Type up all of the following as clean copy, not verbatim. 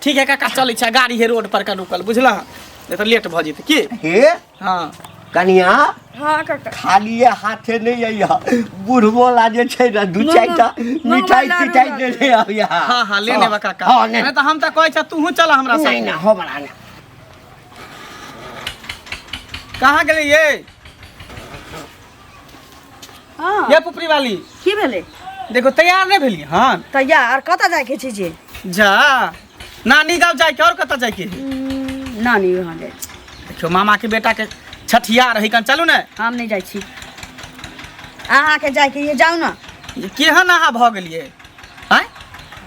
ठीक है काका, चलै छै, गाड़ी है रोड पर का रुकल, बुझला? नहीं तऽ लेट भऽ जेतै की। हे। हाँ। कनिया। हाँ काका। खालिए हाथे नहीं अइह, बुढ़बो ला जे छै ने दू मंगवा- चारिटा मंगवा मिठाई लाडू तिठाई लाडू। देने अबिह। हाँ हाँ, ले लेबा काका। हाँ, नहीं। नहीं तऽ हम तऽ कहै छ तूहू चल हमरा नहीं संगे। ना हमरा ना। कहाँ गेलै ये? हाँ। ये पुपरी वाली। की भेलै? देखो, तैयार नहीं भेलियै हन? तैयार कतऽ जाइके छै जे? जा, नानी गाँव जाइके, और कतऽ जाइके है? नानी वहाँ जाइ छी। देखियौ, मामा के बेटा के छठिया रही कन, चलू ने। हम नहि जाइ छी, अहाँके जाइके ये जाउ ने। ये केहन अहाँ भऽ गेलियै आँय?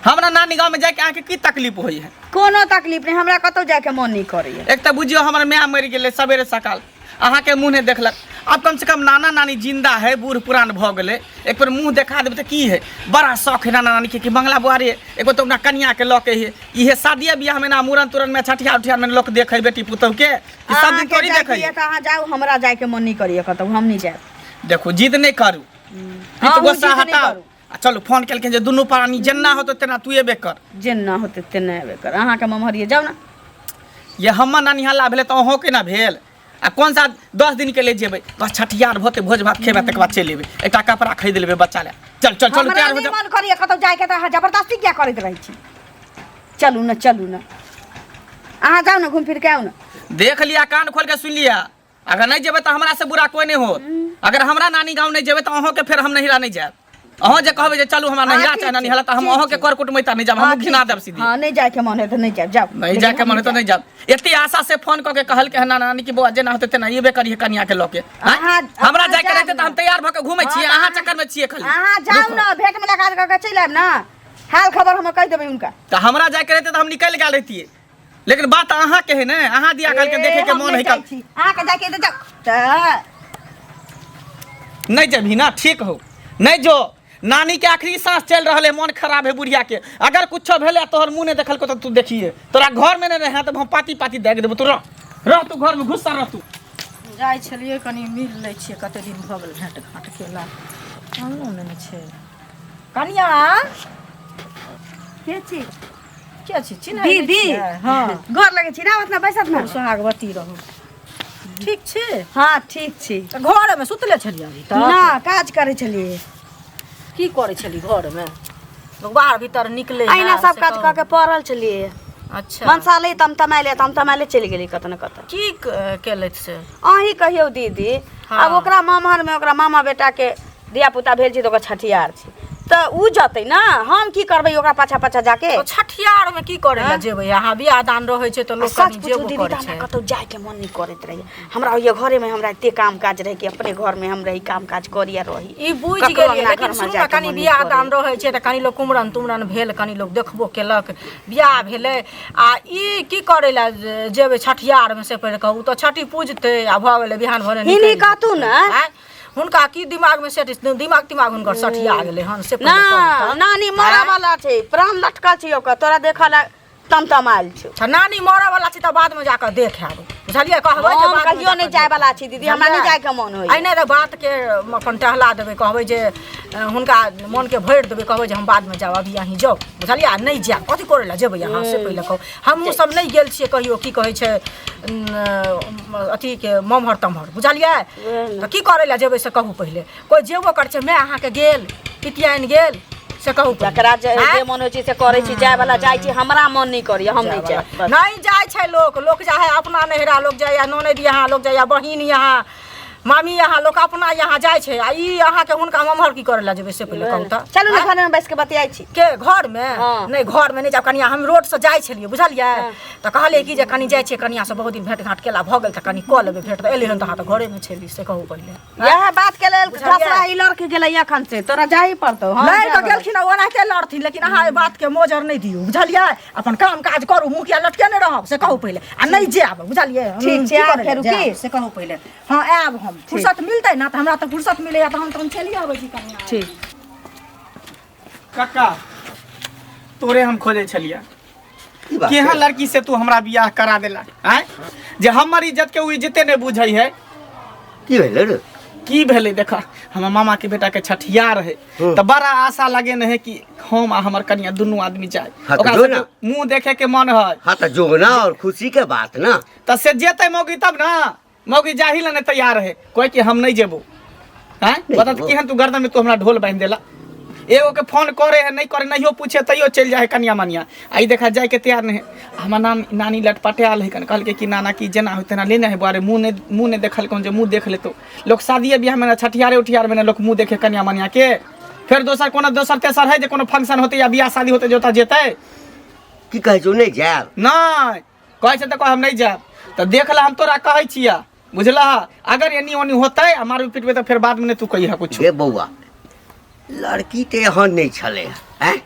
हमरा नानी गाँवमे जाइके अहाँके की तकलीफ होइ है? कोनो तकलीफ नहि, हमरा कतहु जाइके मन नहि करैए। एक तऽ बुझियौ हमर माय मरि गेलै सवेरे सकाल, अहाँके मुँह नहि देखलक। आब कमसँ कम नाना नानी जिन्दा है, बूढ़ पुरान भऽ गेलै, एक बेर मुँह देखा देबै तऽ की है। बड़ा शौक है नाना नानीके कि बंगला बुआरी एगो तऽ अपना कनियाके लऽ के है। इहे शादिये बियाहमे ना, मूड़न तूड़नमे, छठिया उठियामे लोक देखै बेटी पुतहुके कि सब दिन अहाँके थोड़ी जाइके देखै। ये तऽ अहाँ जाउ, हमरा जाइके मन नहि करैए कतहु, हम नहि जायब। देखू, जिद नहि करू। ई तऽ अहूँ गुस्सा जिद नहि हटाउ करू। आ चलू। फोन केलखिन जे दुनू प्राणी जेना होतौ तेना तू एबे कर। जेना होतै तेना एबे कर, अहाँके ममहरिए, जाउ ने। ये हमर ननिहाला भेलै तऽ अहूँके ने भेल। आ कोन सा 10 दिन के ले जेबै? बस छठियार होतै, भोज भात खेबै, तकर बाद चलि एबै। एकटा कपड़ा खरीद लेबै बच्चा लए। चल चल चल, हमरा तैयार हो नहि जाओ। मन करैए कतहु जाइके तऽ अहाँ जबरदस्ती किया करैत रहै छी? चलू ने, चलू ने, अहाँ जाउ ने, घुमि फिर के आउ ने। देख लिया, कान खोल के सुन लिया, अगर नहीं जेबै तऽ हमरा से बुरा कोई नहीं होत। अगर हमरा नानी गाँव नहीं जेबै तऽ अहूँ के फेर हम नहिरा नहीं जायब। अहूँ जे कहबै जे चलू हमरा हाँ, नहिरा ठीक चाहे छै, ननिहाला, तऽ हम ठीक अहूँ के छै। कर कुटमैता नहीं जायब। हाँ, हम घिना ठीक देब छै। सीधे। हाँ, नहीं जाइके मन है तऽ नहीं जायब, जाउ। नहीं लेकिन जाके हम मन है तऽ नहीं जायब। एते आशा से फोन कऽ के कहलकै हन नाना नानी कि बौआ जेना होतै तेना एबे करिहे कनिया के लऽ के। आँय? हमरा अहाँ जायके जायब रहतै तऽ हम ने। तैयार भऽ के घूमै हाँ, छियै, तऽ अहाँ चक्कर मे छियै खाली। अहाँ जाउ रुकू। ने, भेंट मुलाकात कऽ के चलि आयब ने, हाल खबर हम कहि देबै हुनका। तऽ हमरा जायके रहतै तऽ हम निकलि गेल रहितियै, लेकिन बात अहाँ के है ने, अहाँ दिया कहलकै ए, देखे के हम मन नहि है जाइ कल। छी, अहाँके जाइके तऽ जाउ तऽ। नहीं जेबही ना? ठीक हो, नहीं जो। नानी के आखिरी सांस चल रहल है, मन खराब है बुढ़िया के। अगर कुछो भेले तोहर मुंह नहीं देखल तो तू देखिए, तोरा घर में नहीं रहे तो हम पाती पाती देख देबो। तू रह रह, तू घर में घुसा रह तू। जाइ छलियै, कनि मिल लै छियै, कते दिन भऽ गेल भेँट घाँट केला। अंगनो नहि ने छै। कनिया। के छी? के छी? चिन्है नहि दीदी। छियै? हँ। गोर लगै छी ना, अपना बैसत ना। खूब सोहागवती रहू। ठीक छी? हाँ, ठीक छी। तऽ घरमे सुतले छलियै अभी तक? ना, काज करै छलियै। की करै छली घरमे? लोक बाहर भीतर निकले है, अहिना सब से काज कहू। कऽ के पड़ल छलियै। अच्छा। मनसाले तमतमाइले तमतमाइले चलि गेली कतऽ ने कतऽ। की केलथि से? अहीं कहियौ दीदी। हाँ। आब ओकरा मामहरमे ओकरा मामा बेटाके धिया पुता भेल छै तऽ ओकर छठियार छै, तऽ उ जतै ने, हम की करबै ओकरा पाछा पाछा जाके? तो छठियार में की करे ला जेबै अहाँ? बियाह दान रहै छै तऽ आ लोक सच कनि पूछू जेबो दीदी, करै तऽ हमरा छै। कतहु जायके मन नहि करैत रहैए। हमरा होइए घरेमे हमरा एते काम काज रहै कि अपने घरमे हम रही, काम काज करी आ रही। ई बुझि ककरो गेलियै, अङ्गना लेकिन घरमे सुनू ने, जायके कनि मन नहि बियाह दान करैए। रहै छै तऽ कनि लोक कुमरन तुमरन भेल, कनि लोक देखबो केलक, बियाह भेलै। आ ई की करै लए जेबै छठियारमे से पहिले कहू तऽ? छठि पूजतै आ भऽ गेलै, बिहान भोरे हिनी निकलि कहतू जेतै। ने। आँय? हुनका की दिमागमे सेट दिमाग तिमाग हुनकर सठिया गेलै हन से ना पहिले कहू तऽ? नानी मरऽ आँय? वाला छै, प्राण लटकल छै ओकर, तोरा देखऽ ला तमतमायल छौ। अच्छा, नानी मरऽ वाला छै तऽ बादमे जाकऽ देख आयब, बुझलियै? कहबै जे हम बादमे कहियो जाकऽ नहि जाय वाला छी दीदी, हमरा नहि बुझलियै? जायके मन होइए। एहिना तऽ बातके अपन टहला देबै, कहबै जे हुनका मोनके भरि देबै, कहबै जे हम बादमे जायब, अभी अहीं जाउ, बुझलियै? आ नहि जायब, कथी करै लए जेबै अहाँ से पहिले कहू। हमहूँ सब नहि गेल छियै कहियो, की कहै छै, अथीके ममहर तमहर, बुझलियै? तऽ की करै लए जेबै से कहू पहिले। कोइ जेबो करै छै? माय अहाँके गेल, पितियाइन गेल, से कहू पहिले। जकरा जे आँय? जे मन होइ छै से करै छी। जाय वाला जाइ छी, हमरा मन नहि करैए, हम नहि जायब बस। नहि जाइ छै लोक। लोक जाइ है अपना नैहरा, लोक जाइए ननैद यहाँ, लोक जाइए बहिन यहाँ, मामी यहाँ, लोक अपना यहाँ जाइ छै। आ ई अहाँके हुनका ममहर की करै लए जेबै से पहिले कहू तऽ? चलू ने, आँय? घरमे बैस के बतियाइ छी। के घरमे? हाँ। नहि, घरमे नहि जायब कनिया। हम रोडसँ जाइ छलियै, बुझलियै? तऽ कहलियै कि जे कनि जाइ छियै कनियासँ, बहुत दिन भेँट घाँट केला भऽ गेल, तऽ कनि कऽ लेबै भेँट। तऽ एलियै हन तऽ अहाँ तऽ घरेमे छली, से कहू पहिले। इएह बात के लेल बुझलियै? घसरा ई लड़के गेलै एखन से तोरा जाही पड़तौ। हम लड़ि कऽ जाय गेलखिन आ ओनाहिते लड़थिन, लेकिन अहाँ एहि बातके मोजर नहि दियौ, बुझलियै? अपन काम काज करू, मुँह किया लटकेने रहब से कहू पहिले। आ नहि जायब, बुझलियै? ठीक छै, की आब करै लए फेरू जायब, की? से कहू पहिले। हँ, आयब हम, फुर्सत मिलतै ने तऽ। हमरा तऽ फुर्सत मिलैया तऽ हम तहन चलि अबै छी कनिया। ठीक। काका, तोरे हम खोजै छलियै। की बात केहन छै? लड़की से तू हमरा बियाह करा देला आँय, जे हमर इज्जत के ओ इज्जते नहि बुझै है। की भेलै रे? की भेलै, देख, हमर मामा के बेटा के छठिया रहे तऽ बड़ा आशा लगेने है कि हम आ हमर कनिया दुनू आदमी जाए। हाँ, तऽ ओकरा जो ना। सबके मुंह देखे के मन है। हाँ तऽ जो ना, और खुशी के बात ना। तऽ से जेतै मौगी तब ना, मौगी जाही ला नहीं तैयार है, कोई कि हम नहीं जेबो। हैं नहीं बता जेबो। केहन तू गर्दन में तू हमरा ढोल बांधि देला। एगो के फोन करे है नहीं करे, नहियो पूछे तैयो चलि जाए है कनिया मनिया। आ ई देखा जाए के तैयार नहीं है। हमर नानी लटपटायल है कन, कहलकै कि नाना की जेना होय तेना लेने है बुआरे, मुँह नहीं देखल कहूँ जे मुँह देख लेतो। लोग शादिये बियाह में ना, छठियारे उठियार में ना लोग मुँह देखे कनिया मनिया के। फेर दोसर कोनो दोसर तेसर है जे कोनो फंक्शन होते या बियाह शादी होते जोता जेतै। की कहै छौ, नहि जायब? नहीं कहै छै तऽ कह हम नहीं जायब। तऽ देख ला, हम तोरा कहै छिया बुझलह, अगर एनी ओनी होतै आ मारबी पिटबै तऽ फेर बादमे नहि तू कहिह कुछ। गे बौआ, लड़की तऽ एहन नहि छलै आँय,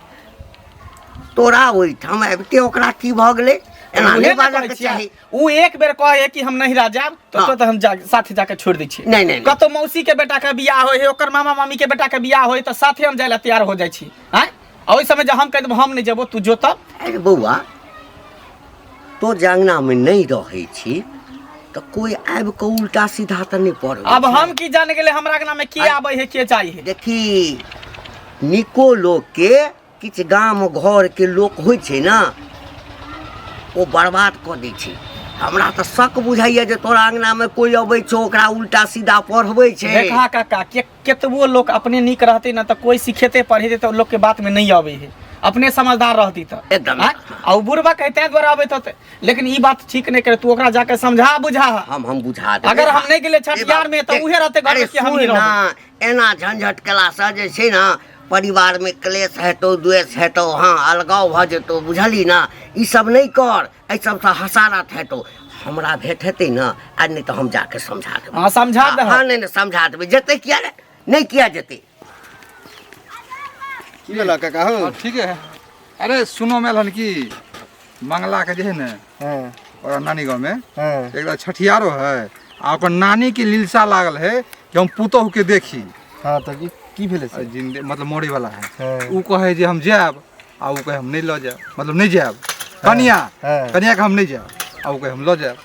तोरा ओहिठाम आबिते ओकरा की भऽ गेलै? एना उहे नहि ने बाजऽ कहै के छियै। चाही। उ एक बेर कहै कि हम नहिरा जायब तऽ हाँ। तऽ हम साथे जाके छोड़ि दै छियै। नहीं, नहीं, नहीं। कतौ मौसी के बेटा के बियाह होइ है, ओकर मामा मामी के बेटा के बियाह होइ, तऽ साथे हम जाइ लए तैयार हो जाइ छी। आँय, आ ओहि समय जे हम कहि देब हम नहि जेबो तू जो तब। अरे बौआ, तो जे अङ्गनामे नहि रहै छी तऽ कोइ आबि कऽ उल्टा सीधा तऽ नहि पढ़बै अब छै। हम की जान गेलै हमरा अंगना में के आबै है के जाइ है। देखी, निको लोकके किछु गाम घरके लोक होइ छै ने, ओ बर्बाद कऽ दै छै। हमरा तऽ शक बुझाइए जे तोरा अङ्गनामे कोइ अबै छौ, ओकरा उल्टा सीधा पढ़बै छै। देखा काका, के केतबो लोक अपने नीक रहतै ने तऽ कोइ सिखेतै पढ़ेतै तऽ लोकके बातमे नहि अबै है, अपने समझदार रहती तऽ एकदम। आँय? आ ओ बुढ़बा के ताहि दुआरे अबैत होतै, लेकिन ई बात ठीक नहि करे, तू ओकरा जाके समझा बुझा। हम बुझा देबै। अगर हम नहि गेलियै छठियार में तऽ उहे रहतै घर में कि हम सुन ही रहबै। ना, एना झंझट केलासँ जे छै ने परिवार में क्लेश हेतौ, द्वेष हेतौ, हाँ अलगाव भऽ जेतौ, बुझली ना? ई सब नहि कर, एहि सबसँ हसारत हेतौ। हमरा भेंट हेतै ने, आ नहि तऽ हम जाके समझा देबै। हाँ, समझा दहक। हाँ, नहि नहि, समझा देबै। जेतै किया ने, नहि किया जेतै। की भेला काका हौ? हाँ, ठीक है। अरे सुनो में हन कि मंगला के जे है ने, हाँ। और नानी गाँव में हाँ। एक छठियारो है, आ ओकर नानी के लीलसा लागल है कि हम पुतोहु के देखी। हाँ, तऽ की भेलै से? जिंदे मतलब मरे वाला है। हाँ। उ कहे जे हम जायब, आ उ कहे हम नहीं लऽ जायब, मतलब नहीं जायब। कनिया, हाँ। कनिया के हम नहीं जायब, आ उ कहे हम लऽ जायब।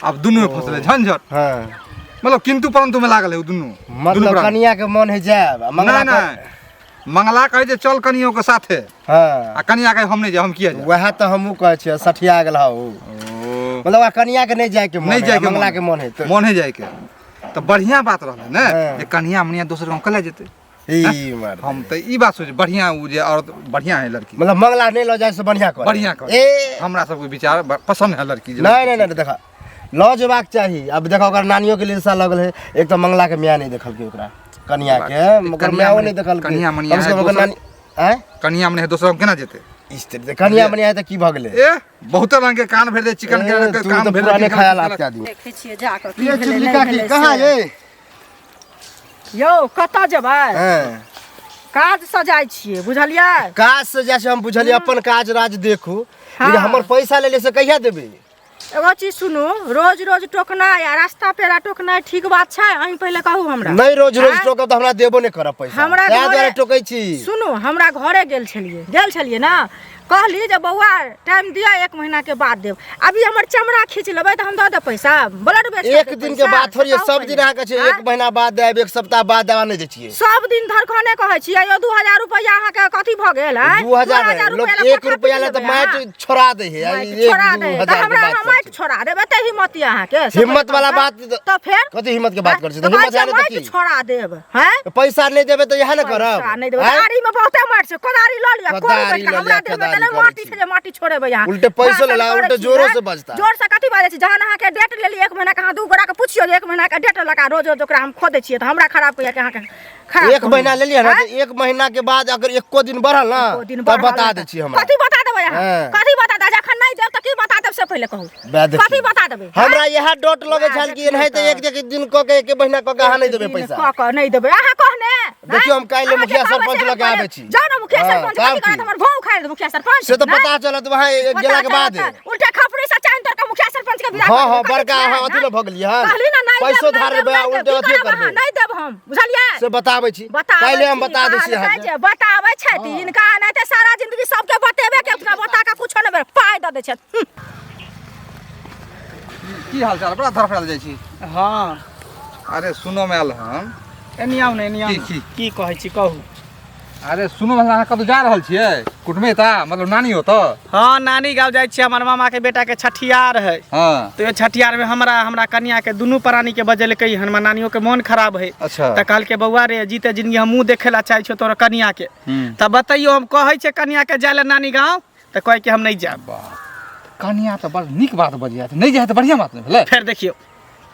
आब दुनू में फंसले झंझट। हाँ। मतलब किंतु परंतु में लागल है उ दुनू। दुनू मतलब प्राणी। कनिया के मन है जायब, आ मंगला नहीं, नहीं। मंगला कहे जे चल कनियो के साथे। हाँ। आ कनिया कहे हम नहीं जायब, हम किया जायब? वएह तऽ हमहूँ कहै छियै, सठिया गेल हौ। ओ। मतलब आ कनिया के नहीं जाय के मन नहीं है, जाय के मंगला मन। के मन है तो। मन है जाय के। तऽ बढ़िया बात रहलै ने, हाँ। जे कनिया मनिया दोसर गाँव कले जेतै। ई मर्द। हम तऽ ई बात सोच, बढ़िया उ जे औरत बढ़िया है लड़की। मतलब मंगला नहीं लऽ जाय से बढ़िया करे। बढ़िया करे। ए। हमरा सबके विचार पसंद है लड़की जे नहीं, नहीं, नहीं, देखा लऽ जेबाक चाही। अब देखा ओकर नानियो के लिलसा लगल है, एक तऽ मंगला के माय नहीं देखलकै ओकरा, कनिया के, बात। ओकर कनिया मायो मनिया नहीं देखलकै। कनिया मनिया कम से है, कम ओकर दोसर नानी, आँय? कनिया मनिया है, दोसर गाँव केना जेतै? इस तरह कनिया मनिया है तऽ की भऽ गेलै? ए, बहुते रंग के कान भरि दै, चिकन के ए, रंग के तू कान तऽ भरि दै, पुराने चिकन ख्याल के आते आदमी। देखै छियै जा कऽ की ये भेलै, चुगली नहि काकी, भेलै कहाँ से। ये? यौ कतऽ जेबै? हाँ। काज से जाइ छियै, बुझलियै? काज से जाइ छियै हम, बुझलियै, अपन काज राज देखू, हाँ। लेकिन हमर पैसा लेले से कहिया देबै? एगो चीज सुनू, रोज रोज टोकनाइ आ रास्ता पेड़ा टोकनाइ ठीक बात छै? अहीं पहिले कहू हमरा। नहि, रोज रोज आँय? टोकब तऽ हमरा देबो नहि करब पैसा। हमरा ताहि घरे दुआरे टोकै छी। सुनू, हमरा घरे गेल छलियै, गेल छलियै ने, कहली जे बौआ टाइम दिअ, 1 महीना के बाद देब। अभी हमर चमड़ा खींच लेबै तऽ हम दऽ देब पैसा, ब्लड बेच कऽ एक देब दिन के पैसा। बात थोड़ी है, बताउ सब दिन पहिले। अहाँके छै, आँय? 1 महीना बाद देब, 1 सप्ताह बाद देब, नहि दै छियै। सब दिन धरखने कहै छियै। यौ, 2000 रुपैआ अहाँके कथी भऽ गेल, आँय? 2000 2000 लोक रुपैआ लए 1 कोठा रुपैआ लए पीट तऽ लेबै माटि अहाँ। छोड़ा दै है, माटि एक छोड़ा दू दै है। हजार तऽ के हमरा बात अहाँ करै माटि छी। छोड़ा देब, एते हिम्मत यऽ अहाँके? से हिम्मत वाला बताउ बात तऽ। तऽ फेर? कथी हिम्मत के बात करै छी? तऽ हिम्मत कहै छियै है नहि तऽ माटि की? छोड़ा देब, हैं? पैसा नहि देबै तऽ इएह ने करब। पैसा नहि देबै। आँय? दाढ़ी में बहुते माटि छै, कोदारी लऽ लिअ, कोड़ू कोदारी बैठ कऽ लऽ हमरा लिअ, देह में तऽ कोदारी नहि करै माटि छी। छै जे माटि छोड़ेबै अहाँ। उल्टे पैसो भाषण लेला, करै उल्टे छी, जोरो हैं? से बजता। जोर से कथी बाजै छी? जहन अहाँके डेट लेली 1 महीना के, अहाँ 2 गोरा के पुछियौ जे 1 महीना के डेट लगा रोज रोज ओकरा हम खोदै छियै तऽ हमरा खराब कहैया कि अहाँके खराब 1 महीना लेलियै ने, आँय? तऽ 1 महीना के बाद अगर एको दिन बढ़ल ने, एको दिन तब बढ़ल बता तऽ दै छी हमरा। कथी बता देबै अहाँ? हाँ। कथी बता देबै? जखन नहि देब तऽ की बता देब से पहिले कहू। बे देखियौ। कथी बता देबै? हमरा इएह डोट लगै वएह छल कि देखियौ एनाहिते तऽ। एक एक दिन कऽ के, एक महीना कऽ के अहाँ नहि देबै दिन पैसा। कऽ कऽ नहि देबै। अहाँ कहने? देखियौ, हम काल्हि अहाँ मुखिया जे कहबै सरपंच से लग हम आबै छी। जाउ ने मुखिया हाँ, सरपंच, तब कथी करत की? हमर भाव खाइ देत मुखिया सरपंच? से तऽ नहि? पता चलत वहाँ पता गेलाके चलत बाद। तऽ उल्टे खपड़ी से चानि तोड़ के मुखिया सरपंच के विदा हाँ, कर हाँ, देबै। बड़का कथी अहाँ छियै, अथी लऽ भऽ गेलियै हन। कहली ने नहि देब, पैसो नहि धार देब, लेबै आ नहि देब। उल्टे की अथियो करब अहाँ? करबै। नहि देब हम, बुझलियै? से बताबै छी। बताबै काल्हि हम छी, बता दै छी कहलकै अहाँके। जे बताबै छथि, हिनका एनाहिते सारा जिंदगी सबके बतेबे के उतना बता के कुछो नहि भेल, पाइ दऽ दै छथि। की हाल चाल? बड़ा धड़फड़ायल जाइ छी। हाँ। अरे सुनो में आयल हम। एनी आउ ने, एनी आउ की, ने। की? की कहै छी कहू? अरे सुनो भला अहाँ कतौ जा रहल छियै कुटुमेता मतलब नानी होतऽ? हाँ, नानी गाँव जाइ छियै। हमर मामा के बेटा के छठियार है। हाँ। तो ये छठियार में हमरा हमरा कनिया के दुनू प्राणी के बजेलकै हन। हमर नानियो के मोन खराब है। अच्छा। तऽ कहलकै बौआ रे, जीते जिंदगी हम मुँह देखे ला चाहै छियौ तोरा कनिया के। हम्म। तऽ बतैयो, हम कहै छियै कनिया के जाय ला नानी गाँव तऽ कहै कि हम नहि जायब। वाह, कनिया तऽ बड़ नीक बात बजिया, नहि जाइ तऽ बढ़िआँ बात नहि भेलै। फेर देखियौ,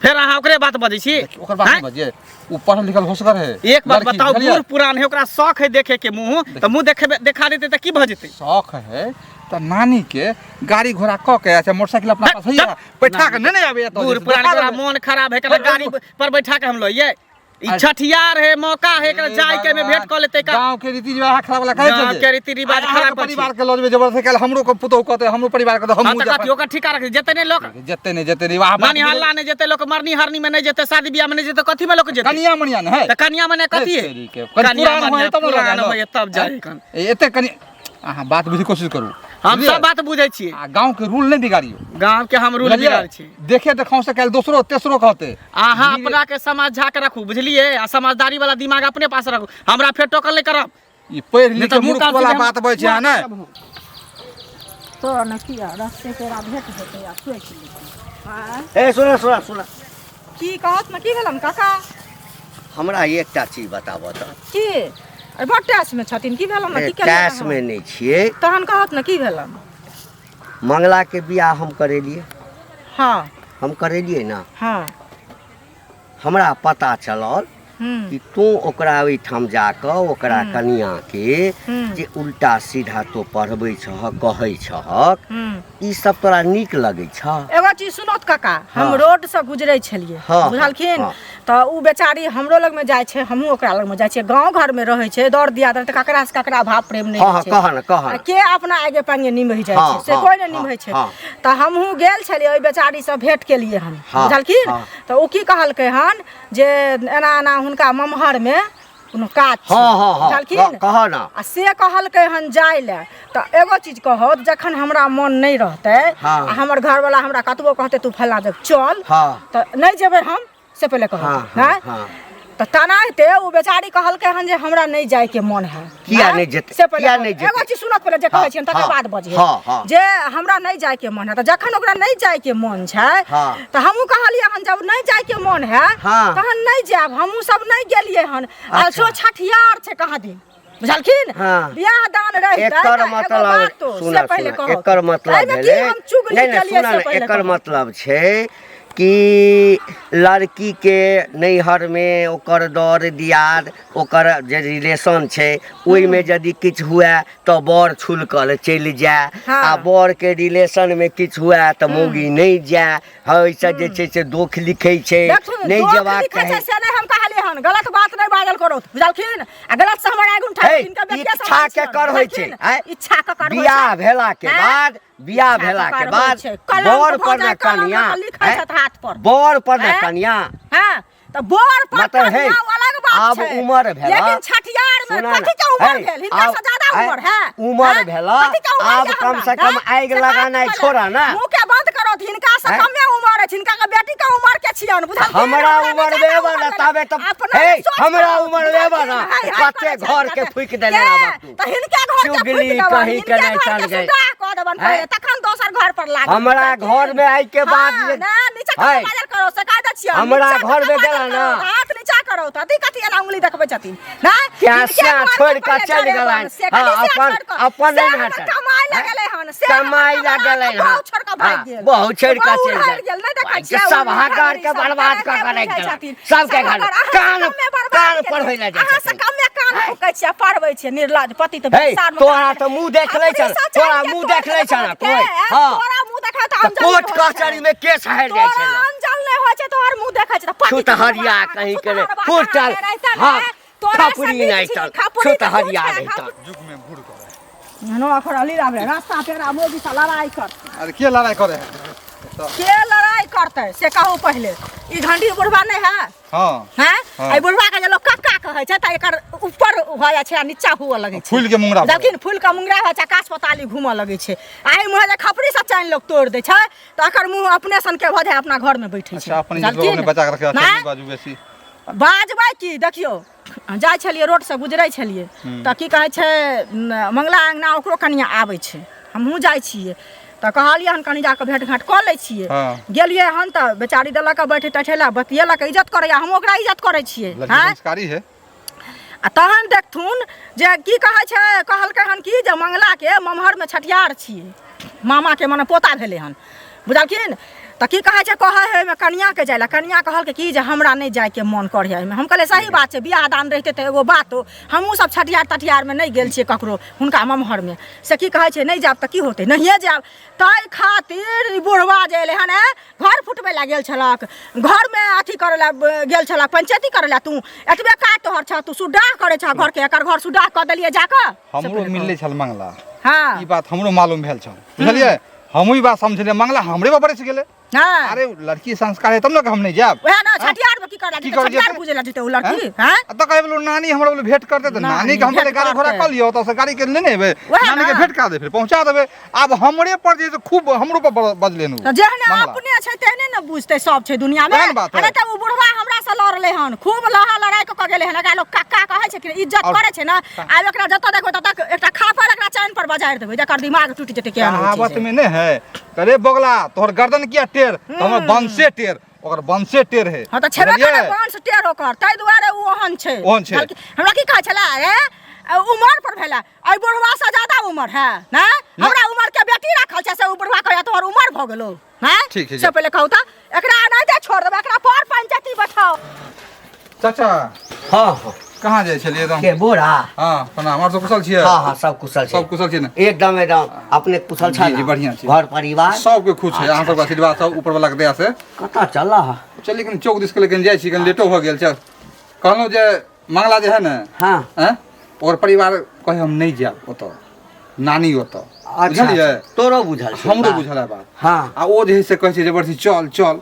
फेर अहाँ ओकरे बात बजै छी। देखियौ, ओकर बात आँय? नहि बजियै, ओ पढ़ल लिखल होशगर है। एक बात लड़की, बताउ, बुझलियै? बूढ़ पुरान है, ओकरा शौक है देखे के मुँह, तऽ मुँह देखेबे देखा देतै तऽ की भऽ जेतै? शौक है तऽ नानी के गाड़ी घोड़ा कऽ के, अच्छा मोटरसाइकिल अपना पास है, बैठा के नहि आबैया तऽ बूढ़ जे पुरान देखा के ओकरा देबै। मोन खराब है, एकरा गाड़ी पर बैठा के हम लइयै? ई छठियार है, मौका है एकरा हे जाय के में भेंट कऽ लेतै का। गाँव के रीति रिवाज खराब वाला कहै गाँव छै के रीति रिवाज अहाँके खराब अछि। परिवार के लऽ जेबै जबरदस्ती, काल्हि हमरो के पुतोहु कहतै, हमरो परिवार के तऽ हाँ हमहूँ तऽ कथी ओकर ठीका रख जेतै? नहि लोक जेतै नहि, जेतै नहि वाह बात। नानी हल्ला नहि जेतै लोक, मरनी हरनी में नहि जेतै, शादी बियाह में नहि जेतै, कथी में लोक जेतै? कनिया मनिया ने है। तऽ कनिया मने कथी है? तेरी के। कनि कनिया पुरान मनिया होय तब ने पुरान लगा होय तब जाय कन। एते कनि अहाँ बात बुझे कोशिश करू। हम बुझलियै? सब बात बुझै छियै। आ गाँव के रूल नहि बिगाड़ियौ। गाँव के हम रूल बुझलियै? बिगाड़ छी? देखे देखाउ से काल्हि दोसरो तेसरो कहतै। अहाँ अपना के समझा के रखू, बुझलियै? आ समझदारी वाला दिमाग अपने पास रखू, हमरा फेर टोकल नहि करब। ई पढ़ि नहि लिख तऽ के मुँह मूर्ख कान वाला सीधे हम- बात बजै छै अहाँ ने। तोरा ने किया रस्ते पेड़ा भेट जेतै आ सोचि लेतै। ए, सुन सुन सुन। की कहत ने, की भेलन काका? हमरा एकटा चीज बताबऽ तऽ। की? अरे बड़ टैस में छथिन, की भेलन ने, की केलियै? टैस में नहि छियै। तहन कहत ने, की भेलन? मंगला के बियाह हम करेलियै। हाँ। हम करेलियै ना? हाँ। हमरा पता चलल कि तू ओकरा ओहिठाम जाकऽ ओकरा कनियाके जे उल्टा सीधा तो पढ़बै छहक, कहै छहक, ई सब तोरा नीक लगै छह? एगो चीज सुनत काका, हम हाँ। रोड से गुजरे छलियै। हाँ, बुझलखिन? हाँ। तऽ ओ बेचारी हमरो लगमे जाइ छै, हमहूँ ओकरा लगमे जाइ छियै। गाँव घरमे रहै छै, दौड़ दिया तऽ ककरा से ककरा भाव प्रेम नहि हाँ होइ हाँ छै। कह न, कह आ न। के अपना आगे पांगे निमहि जाइ हाँ, छै से हाँ, कोइ नहि हाँ, निमहै छै। हाँ। तऽ हमहूँ गेल छलियै, ओहि बेचारीसँ भेँट केलियै हन। हाँ, बुझलखिन? हाँ। तऽ ओ की कहलकै हन जे एना एना हुनका ममहरमे कोनो काज छै। हाँ हाँ हाँ बुझलखिन? कह न। आ से कहलकै हन जाय लए। तऽ एगो चीज कहत, जखन हमरा मन नहि रहतै हाँ। आ हमर घरवला हमरा कतबो कहतै तू फल्लाँ जगह चल, हाँ। तऽ नहि जेबै हम, से पहिले कहत। हाँ, हाँ, आँय? हाँ। तऽ तेनाहिते ओ बेचारी कहलकै हन जे हमरा नहि जायके मन है। किया आँय? नहि जेतै? से पहिले किया कहू। नहि जेतै? एगो चीज सुनत पहिले जे हाँ, कहै छियनि तकर हाँ, बाद बजियै। हाँ, हाँ। जे हमरा नहि जायके मन है, तऽ जखन ओकरा नहि जायके मन छै हाँ। तऽ हमहूँ कहलियै हन जब नहि जायके मन है हाँ। तहन नहि जायब। हमहूँ सब नहि गेलियै हन। आ अच्छा। सो छठियार छै कहाँ दिन, बुझलखिन? हाँ। बियाह दान रहितै एकर तऽ एगो मतलब बात तो, सुन से पहिले सुन कहू। एकर मतलब एहिमे की भेलै हम चुगली नहि नहि केलियै सुन से ने, पहिले एकर कहू। मतलब छै कि लड़कीके नैहरमे ओकर दर दियाद, ओकर जे रिलेशन छै, ओहिमे यदि किछु हुए तऽ बर छुलकल चलि जाय। हाँ। आ बरके रिलेशनमे किछु हुए तऽ मौगी नहि जाय। ओहिसँ जे छै से दोख लिखै छै। देखथुन, नहि दोख जेबाक लिखै छै चाही। से नहि हम कहलियै हन। गलत बात नहि बाजल करू, बुझलखिन? आ गलत से हमर आगू उठा हे, हिनकर बेटिया इच्छा सम्हारै के छियनि, कर होइ छै, बुझलखिन? आँय? इच्छा के कर होइ बियाह छै। भेला के आँय? बाद, बियाह इच्छा भेला के के कर होइ बाद छै। कलंक बर भऽ पर जाय, ने कलंक कनिया लऽ कऽ लिखै आँय? छथि हाथ पर। बर पर ने आँय? कनिया। हाँ, तऽ बर पर मतलब हे, कनिया ओ अलग बात आब छै। उमर भेला। लेकिन छठियार में सुना ने, कथी के उमर हे, भेल? हिनका आब- से ज्यादा हे, उमर है? उमर हैं? भेला, कथी के उमर आब ये कम हमरा, से कम हैं? आगि से बात लगानाइ पहिले। छोड़ा ना। मुँह के बंद करो, हिनका से हैं? कमे उमर अछि, हिनका के बेटी के उमर के छियन, बुझलखिन? हमरा नहि उमर ज्यादा लेबऽ उमर ने भेल। ताबे तऽ अपना हे, सोच हमरा करो, उमर लेबऽ ने, बुझलखिन? हाय, हाय कते करै छथि, घर के कते। फूकि देने के? रहबा तू। तऽ हिनके घर के चुगली फूकि देबनि, कहीं के हिनके नहि घर चल के गई। सुड्डाह कऽ देबनि हैं? पहिले, तखन दोसर घर पर लागब, हमरा बुझलखिन? घर में आइ के बाद हाँ, जे- ना, नीचा कऽ है। बाजल करो, से कहि दै छियनि, हमरा नीचा घर कऽ में बाजल गेला ना। करो, हाथ नीचा करो, तऽ अथी कथी एना उंगली देखबै छथिन ना? क्या हिनके स्या घर के छोड़ि कऽ पहिले चलि जरेबनि, गेलनि। से कथी हाँ, स्या अपन छोड़ि कऽ? अपन से नहि हमर हटल। कमाइ हैं? लगलै हन, से हमर कमाइ कमा लगलै कऽ हन। बहु छोड़ि कऽ भागि हाँ, गेल। बहु छोड़ि कऽ बहु चलि उड़ि गेल। गेल, नहि देखै भाइ, छियै, सब उड़ि हकार के सब बर्बाद तरहके कऽ कऽ राखि बुझै देलक। छथिन। सबके सब घर अगर अहाँ कान कमे बर्बाद कान केलियै, पढ़बै लए जाइ अहाँ से छथिन। कमे कान फूकै छियै, पढ़बै छियै, निर्लज पति तऽ हे, संसारमे तोरा कहाँ तऽ मुँह देखले अपने छल, से तोरा चलि के मुँह तोड़ि देखले देलक छल के, कोइ? हाँ। तोरा मुँह देखा तऽ तऽ अंजल कोर्ट नहि होइ छै। कचहरी में केस हारि जाइ तोरा छलै। अंजल नहि होइ छै, तोहर मुँह देखै छै तऽ पति छुतहरिया कहीं के रे, फूटल, हाँ, तोरा से खपुरी नीक नहि छी, चल, खपुरी तऽ तू छुतहरिया छै, नहि चल। युग में घूर करे। एहनो अखरली आबे रास्ता पेरा मोगी से लड़ाई कर। अरे के लड़ाई करे है? के लड़ाई करतै से कहू पहिले। ई घंटी बुढ़वा नहि है? हाँ। हैं? हाँ। एहि बुढ़वा के जे लोग कक्का कहै छै तऽ एकर ऊपर भऽ जाइ छै आ नीचा हुअ लगै छै। फूल के मुंगरा भऽ देखिन, फूल के मुंगरा होइ छै, आकाश पताली घूमऽ लगै छै। आ एहि मुँहे जे खपरी से चानि लोग तोड़ि दै छै तऽ एकर मुँह अपने सन के भऽ जाइ, अपना घर में बैठे छै। अच्छा, अपने जे लोग बुझलखिन? अपने बचा के रखे, अच्छा नहि? नहीं बाजू बेसी। बाजबै की, देखियौ जाइ छलियै रोडसँ गुजरै छलियै तऽ की कहै छै मंगला अङ्गना ओकरो कनिया आबै छै, हमहूँ जाइ छियै तऽ कहलियै हन कनि जाकऽ भेँट घाँट कऽ लै छियै। गेलियै हन तऽ बेचारी देलक बैठे तैठे लए, बतियेलक, इज्जत करैया, हम ओकरा इज्जत करै छियै। लड़की आँय संस्कारी है। आ तहन देखथुन जे की कहै छै, कहलकै हन कि जे मंगलाके ममहरमे छठियार छियै, मामाके मने पोता भेलै हन, बुझलखिन? तऽ की कहै छै, कहै है ओहिमे कनियाँके जाइ लए। कनियाँ कहलकै कि जे हमरा नहि जाइके मोन करै है एहिमे। हम कहलियै सही बात छै, बियाह दान रहितै तऽ एगो बातो, हमहूँ सब छठियार तठियारमे नहि गेल छियै ककरो हुनका ममहरमे, से की कहै छै नहि जायब तऽ की होतै, नहिए जायब। ताहि खातिर ई बुढ़वा जे एलै हन, घर फुटबै लए गेल छलक, घरमे अथी करै लए गेल छलक, पंचायती करै लए। तू एतबे काज तोहर छह, तू सुड्डाह करै छह घरके, एकर घर सुड्डाह कऽ देलियै जाकऽ। हमरो मिललै छल मंगला। हँ ई बात हमरो मालूम भेल छल, बुझलियै? हमहूँ ई बात समझलियै, मंगला हमरे पर बरसि गेलै। हँ अरे लड़की संस्कार है तब ने हम नहीं जायब। वएह ना, छठियार में की करला की जेतै? करऽ छठियार जेतै? पूजे ला जेतै ओ लड़की? हैं? आ तऽ कहै बोलो नानी हमरा बोलो भेंट करते तऽ नानी के हम भेंट पहिले गाड़ी घोड़ा करतै। कऽ लियौ, ओतऽ से गाड़ी के लेने एबै, वएह नानी के ना। भेंट करा देबै, फेर पहुँचा देबै। आब हमरे पर जे है से खूब हमरो पर बजलै हन ओ। तऽ जेहने मंगला। अपने छै तेहने ने बुझतै सब छै दुनिया में। वएह ने बात है। अरे तऽ ओ बुढ़वा हमरा से लड़लै हन, खूब लहा लड़ाई कऽ के गेलै हन। एकरा लोक कक्का कहै छै कि इज्जत और- करै छै ने। आब एकरा जतऽ देखबै ततऽ एकटा खापड़ एकरा चानि पर बजारि देबै, जकर दिमाग टूटि जेतै। केहन होइ छै कहावत से। में नहीं है, अरे बगला तोहर गर्दन किया टेढ़, तऽ हमर वंशे टेढ़, ओकर वंशे टेढ़ है। हाँ तऽ छेबे बुझलियै? करे वंश टेढ़ ओकर, ताहि दुआरे ओ ओहन छै। ओहन छै। बल्कि हमरा की कहै छलै, अरे उमर पर भेलै, एहि बुढ़वा से ज्यादा उमर है ने, हमरा उमर के बेटी राखल छै, से ओ बुढ़वा कहैया तोहर उमर भऽ गेलो। हैं? ठीक है, से पहिले कहू तऽ एकरा एनाहिते छोड़ देबै, एकरा पर पंचायती बैठाओ। चाचा। हँ हँ। कहाँ जाइ छलियै एकदम? के बोरा? हँ, प्रणाम। आओर सब कुशल छियै? हँ हँ, सब कुशल छै। सब कुशल छियै ने? एकदम एकदम। अपने कुशल छै जी, जी, ने? बढ़िआँ छै। घर परिवार सबके खुश छै, अहाँ सबके आशीर्वाद सब ऊपर वाला के दया से। कतऽ चल? चलिए कनि चौक दिस के लेकिन जाइ छी, कनि लेटो भऽ गेल छै। कहलहुँ जे मंगला जे है ने, हँ, आँय, ओकर परिवार कहै हम नहि जायब ओतऽ, नानी ओतऽ। अच्छा। बुझलियै? अच्छा, तोरो बुझल छै हमरो बात? बुझल है बात। हँ। आ ओ जे है से कहै छै जबरदस्ती चल चल।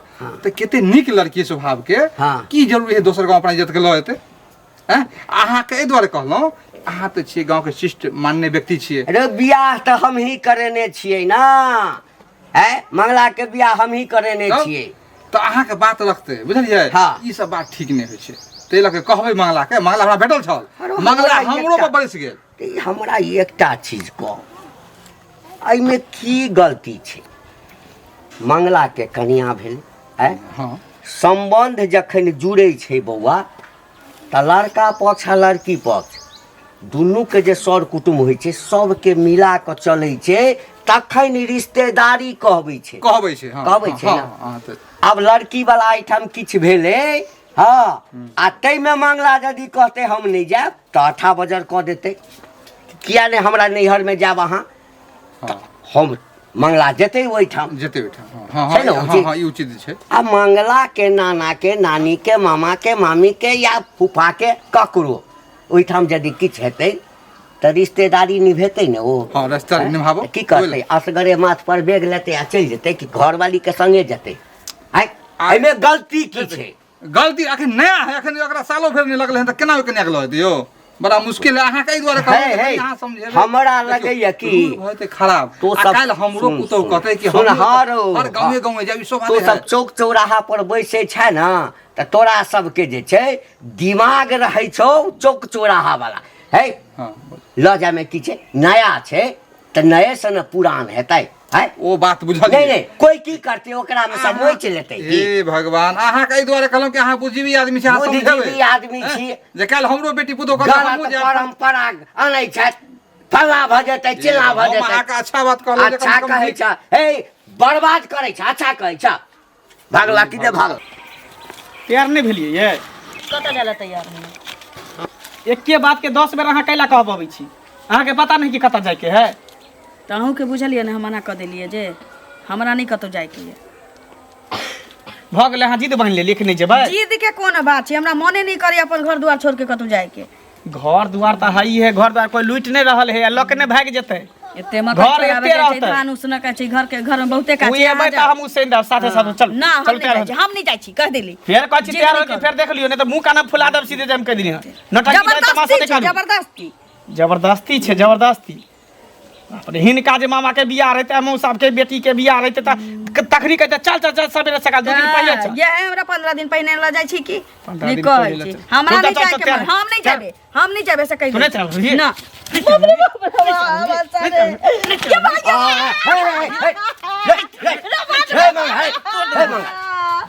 तऽ कते नीक लड़की स्वभाव के। हँ। की जरूरी है दोसर गाँव अपना इज्जत के लऽ एतै? आँय, अहाँके एहि दुआरे कहलहुँ, अहाँ तऽ छियै गाँवके शिष्ट मान्य व्यक्ति छियै। अरे बियाह तऽ हमही करेने छियै ना, है मंगला के बियाह हमही करेने तब? छियै। तऽ अहाँके बात रखतै, बुझलियै? हँ। ई सब बात ठीक नहि होइ छै, ताहि लऽ कऽ कहबै मंगला के। मंगला हमरा भेटल छल। अरे मंगला हमरा हमरो पर एकटा- बरसि गेल। तऽ ई हमरा एकटा चीज कह, एहिमे की गलती छै? मंगलाके कनिया भेल आँय। हँ। सम्बन्ध जखन जुड़ै छै बौआ, तऽ लड़का पक्ष आ लड़की पक्ष दुनूके जे सर कुटुम्ब होइ छै, सबके मिला कऽ चलै छै, तखन रिश्तेदारी कहबै छै। कहबै छै, हँ। कहबै छै हँ, ने? हँ, तऽ आब लड़की वाला एहिठाम किछु भेलै, हँ, आ ताहिमे मंगला यदि कहतै हम नहि जायब, तऽ अठा बजर कऽ देतै, किया नहि हमरा नैहरमे जायब अहाँ? हँ। हम मंगला जेतै ओहिठाम। जेतै ओहिठाम, हँ हँ। छै ने हँ उचित? हँ, ई उचित छै। आ मंगला के नाना के, नानी के, मामा के, मामी के या फूफा के ककरो ओहिठाम यदि किछु हेतै तऽ रिश्तेदारी निभेतै ने ओ? हँ, रिश्तेदारी निभाबो। की करतै, असगरे माथ पर बेग लेतै आ चलि जेतै कि घरवाली के संगे जेतै? आँय, एहिमे गलती की छै? गलती अखन नया है, अखन ओकरा सालो भरि नहि लगलै हन, तऽ केना ओहि कनियाके लऽ जेतै यौ? बड़ा मुश्किल है। अहाँके एहि दुआरे कहलहुँ हे, जे हे, कनि अहाँ समझेबै। हमरा देखियौ, लगैया कि रूल भऽ जेतै खराब। तू आ सब काल्हि हमरो सुन, पुतहु सुन, कहतै कि सुन, हमरो हरो, हर गाँवे गाँवे जायब, ई शोभा तू नहि सब है। चौक चौराहा पर बैसै छै ने, तऽ तोरा सबके जे छै दिमाग रहै छौ चौक चौराहा वाला है। हँ। लऽ जायमे की छै? नया छै तऽ नये से ने पुरान हेतै है। ओ बात बुझल। नहीं नहीं, कोई की करते, ओकरा में सब नोच लेते की। हे भगवान, अहाँ के एहि दुआरे कहलहुँ कि अहाँ बुद्धिजीवी आदमी छी, अहाँ बुद्धिजीवी समझेबै। आदमी हैं? छी। जे काल्हि हमरो बेटी पुतोह कहतै हमहूँ गलत जायब। परंपरा अनै छथि, फल्ला भऽ जेतै, चिल्ला भऽ हम जेतै। अहाँके अच्छा बात कहलहुँ जे कम अच्छा से कम कहै नीक- छ, हे बर्बाद करै छ, अच्छा कहै छ। भागला कि नहि भागल? तैयार नहि भेलियै ये? कतऽ जाइ लए तैयार होइए? एके बात के 10 बेर अहाँ कैला कहबबै छी? अहाँके पता नहि कि कतऽ जाइके है? तऽ अहूँके बुझलियै ने, हम मना कऽ देलियै जे हमरा नहि कतहु जाइके यऽ। भऽ गेलै, अहाँ जिद बान्हि लेलियै कि नहि जेबै? जिद के कोन बात छै, हमरा मने नहि करैए अपन घर दुआर छोड़ि के कतहु जाइके। घर दुआर तऽ है है, घर दुआर कोई लूटि नहि रहल है, लऽ के नहि भागि जेतै। एते मकई घर चोराबे एते जाइ छै, रहतै। धान उसनऽ के छै, घर के घर में बहुते काज ओ छै, अहाँ एबै तऽ जाउ। हम उसैन देब साथे साथे। चल ना, हम चल नहि तैयार जाइ हो। छी, हम नहि जाइ छी, कहि देली। फेर कहै छी जिद तैयार नहि हो के करू। फेर देख लियौ, नहि तऽ मुँह काना फुला देब सीधे, जाम कहि दिली हँ। नौटंकी नहि, तमाशा जबरदस्ती नहि छै करू। जबरदस्ती। जबरदस्ती छै, जबरदस्ती। बाप रे, हिनका जे मामा के बियाह रहते, मौसा के बेटी के बियाह रहते त तखनी कहते चल चल चल सवेरे सकाल, 2 दिन पहिले चल। ये हमरा 15 दिन पहिने ल जाइ छी की 15 नहीं दिन कहै पहिले छी चल। हमरा चल, नहीं चल, जाए चल, के चल, मन, हम नहीं चल। जाबे, हम नहीं जाबे से कहि तू नहीं चलबही? ना।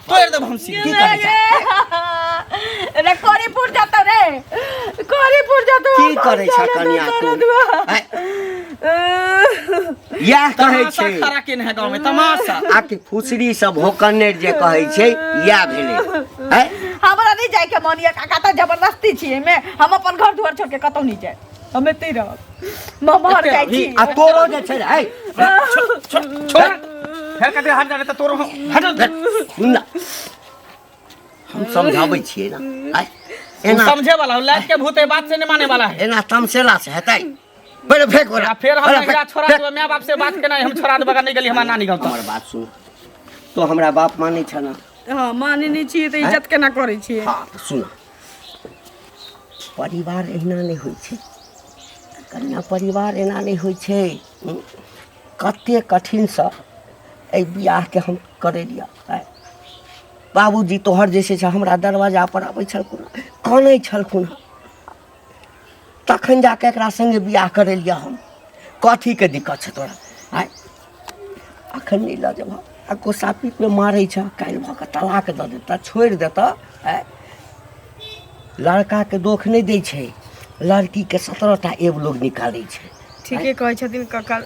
तोड़ देब हम सीधा। की करै छै? रे कोरीपुर जातो रे, कोरीपुर जातो। की करै छ कनिया तू? हैं? इएह कहै तमाशा छै खड़ा केने है गाँव में तमाशा। आ कि फुसरी सब भोकने जे कहै छै इएह भेलै। हैं? हमरा नहीं जाए के मन ये काका, तऽ जबरदस्ती छियै मे, हम अपन घर दुआर छोड़ के कतौ नहीं जाए, हम एतै रहब, ममहर एतै जाइ रहबही? छी। आ तोरो जे छै ने, है छोड़ छोड़, फेर कते हट जाने तऽ तोरो हम हट जा। सुन ना, हम समझाबै छियै ना, आय, तू एना समझे वाला हो, लाइट के भूत है, बात से नहीं माने वाला है। एना तमसेला से हेतै? पहिले फेंक ओकरा। आ फेर हम पहिले एकरा फेंक, छोड़ा फेंक। देबै, माय बाप से बात केना हम छोड़ा देबै, अगर नहीं गेली हमार नानी गाँव तऽ। हमर बात सुन, तो हमरा बाप मानै छ ना? हाँ, माने नहीं छियै तऽ इज्जत केना करै छियै? हाँ तऽ सुन, परिवार एहिना नहि होइ छै कन्या, परिवार एना नहि होइ छै। कते कठिनसँ एहि बियाहके हम करेलियै। आँय, बाबूजी तोहर जे छै से हमरा दरवाजा पर अबै छलखुन, कानै छलखुन हँ, तखन जाके एकरा सङ्गे बियाह करेलियै हम। कथीके दिक्कत छै तोरा? आँय, अखन नहि लऽ जेबह आ गोस्सा पीटमे मारै छह, काल्हि भऽ कऽ तलाक दऽ देतऽ, छोड़ि देतऽ। आँय, लड़काके दोख नहि दै छै, लड़कीके 17 टा एब लोग निकालै छै। ठीके कहै छथिन काका।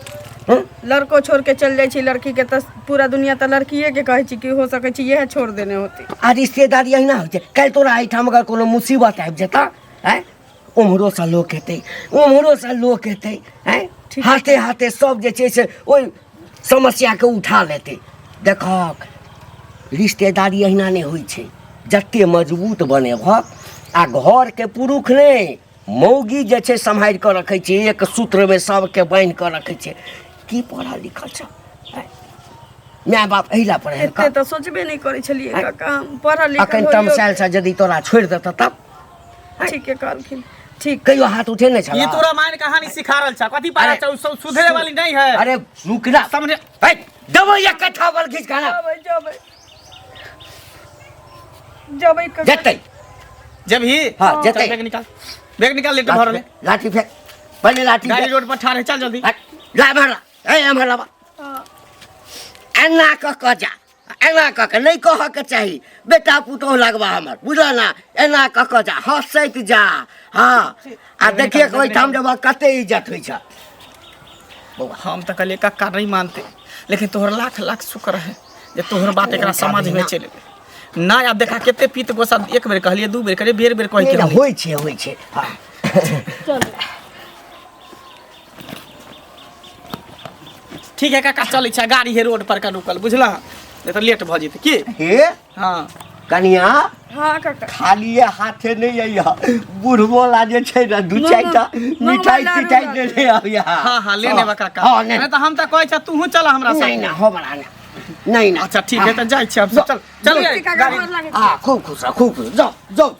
हँ? लड़को छोड़ के चल जाइ छै लड़की के, तऽ पूरा दुनिया तऽ लड़किए के कहै छै कि हो सकै छै इएह छोड़ देने होती। आ रिश्तेदारी अहिना होइ छै। काल्हि तोरा एहिठाम अगर कोनो मुसीबत आबि जेतऽ, आँय, ओम्हरोसँ लोक हेतै, ओम्हरोसँ लोक हेतै, आँय, हाथे हाथे सब जे छै से ओहि समस्याके उठा लेतै। देखहक, रिश्तेदारी अहिना नहि होइ छै। जते मजबूत बनेबहक, आ घरके पुरुष नहि, मौगी जे छै सम्हारि कऽ रखै छै, एक सूत्रमे सबके बान्हि कऽ रखै छै। की पढ़ल लिखल छ? आँय, माय बाप एहि लए पढ़ेलकऽ? एते तऽ सोचबे नहि करै छलियै काका, हम पढ़ल लिखल अखन होइयो। तमसायल छ, यदि तोरा छोड़ि देतऽ तब? ठीके कहलखिन, ठीक। कहियो हाथ उठे नहि छला? ई तोरा मान कहानी सिखा रहल छ, कथी पढ़ा अरे, छ? उ सब सुधरे वाली नहीं है। अरे रुक ना, समझे? है, देबै एक कट्ठा बल खींच खाना। जबै जबै जबै काका। जेतै। जब ही? हाँ, चल, जेतै। बैग निकाल, बैग निकाल, लेट भरल है। लाठी फेंक पहिले, लाठी गाड़ी फेंक। रोड पर ठाढ़ है, चल जल्दी। हट, ला एम्हर ला, ए एम्हर लाबा। एना कऽ कऽ जा, एना कऽ कऽ नहि कहऽके चाही, बेटा पुतोह लगबा हमर, बुझल ना? एना कऽ कऽ जा, हँसैत जा। हाँ, आ देखिए ओहिठाम जब कते इज्जत होइ छै बौआ। हम तऽ कहलियै कक्का नहीं मानते, लेकिन तोहर लाख लाख शुक्र है जे तोहर बात एकरा समझ में चलि एलै ना। आब देखा कते पीत गोसा, एक बेर कहलियै, दू बेर कहलियै, बेर बेर कहै के नहि, होइ छै, होइ छै। हाँ। ठीक है काका, चलै छै, गाड़ी है रोड पर का रुकल, बुझलह? नहीं तऽ लेट भऽ जेतै की। हे हाँ कनिया। हाँ काका। खालिए हाथे नहि अइह, बुढ़बो ला जे छै ने दू चारिटा मिठाई लाडू तिठाई लाडू। देने अबिह। हाँ हाँ, ले लेबा काका। हाँ, ले। नहीं तऽ हम तऽ कहै छ तूहू चल हमरा नहीं संगे। ना, हमरा ना, नहीं ना। अच्छा ठीक है, तऽ जाइ छी हम सब, चल चल काका गाड़ी गोर लागै छी। हाँ, खूब खुश रह, खूब खुश, जाओ जाओ।